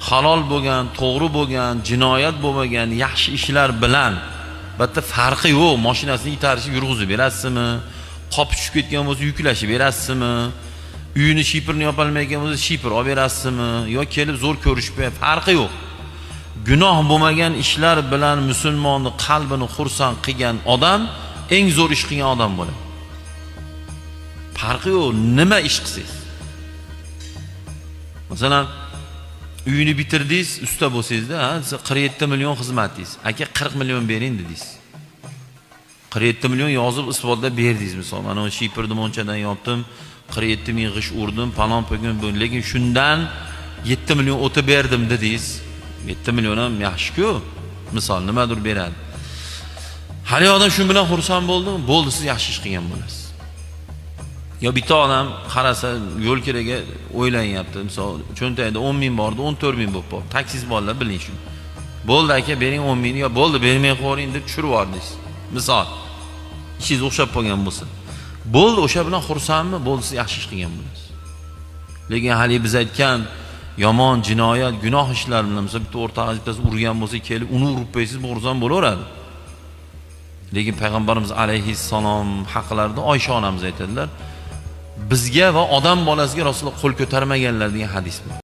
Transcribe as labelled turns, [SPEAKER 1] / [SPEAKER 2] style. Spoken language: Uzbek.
[SPEAKER 1] Halol bo'lgan, to'g'ri bo'lgan, jinoyat bo'lmagan yaxshi ishlar bilan bitta farqi yo'q. Mashinasini itarishib yurg'izib berasizmi? Qop tushib ketgan bo'lsa yuklashib berasizmi? Uyini shipirni yopolmayotgan bo'lsa shipir olib berasizmi? Yo kelib zo'r ko'rishib farqi yo'q. Gunoh bo'lmagan ishlar bilan musulmonni qalbini xursand qilgan odam eng zo'r ish qilgan odam bo'ladi. Farqi yo'q, nima ish qilsangiz. Masalan, uyini bitirdingiz, usta bo'lsangizda, ha, 47 million xizmatingiz. Aka 40 million bering dedingiz. 47 million yozib isbotlab berdingiz misol. Mana u shipirni monchadan yopdim, 47 ming g'ish urdim, palon bugun bu. Lekin shundan 7 million o'tib berdim dedingiz. 7 million ham yaxshi-ku. Misol nimadir beradi. Hali odam shu bilan xursand bo'ldimi? Bo'ldi, siz yaxshi ish qilgan bo'lasiz. Yo bitta odam qarasa yo'l kiraga o'ylanyapti. Misol cho'ntagida 10 ming bordi, 14 ming bo'lib qoldi. Taksist bolalar biling shuni. Bo'ldi aka, bering 10 mingni, yo bo'ldi bermay qo'ying deb tushirib yubordingiz. Misol ishingiz o'xshab qolgan bo'lsa. Bo'ldi, o'sha bilan xursandmi? Bo'ldi, siz yaxshi ish qilgan bo'lasiz. Lekin hali biz aytgan yomon jinoyat, gunoh ishlar bilan misol bitta o'rtog'ingiz bittasi urgan bo'lsa, kelib uni urib qo'ysangiz, bu xursand bo'laveradi. Lekin payg'ambarimiz alayhissalom haqlarida Oysha onamiz aytadilar, bizga va odam bolasiga Rasululloh qo'l ko'tarmaganlar degan hadis bor.